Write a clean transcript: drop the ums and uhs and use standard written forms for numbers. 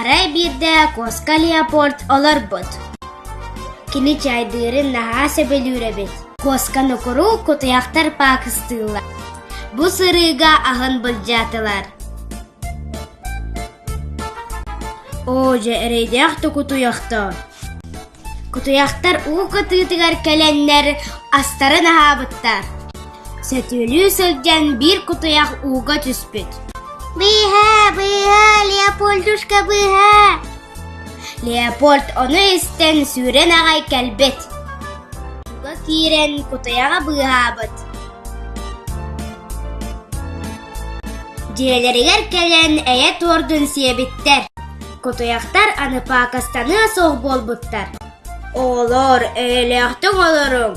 Арай биирдэ куоска Леопольд олорбут. Кини чайдыырын наһаа сөбүлүүр эбит. Куосканы куруук кутуйахтар паакыстыыллар. Бу сырыыга аһын былдьаатылар. Оо, дьэ эрэйдээх да кутуйахтар! Кутуйахтар уу кытыытыгар кэлэннэр астарын аһаабыттар. Сөтүөлүү сылдьан биир кутуйах ууга түспүт. Быыһаа, быыһаа, Леопольдушка, быыһаа! Леопольд ону истэн сүүрэн аҕай кэлбит. Ууга киирэн кутуйаҕы быыһаабыт. Дьиэлэригэр кэлэн эйэ туордун сиэбиттэр. Кутуйахтар аны паакастаныа суох буолбуттар. Оҕолоор, эйэлээхтик олоруҥ.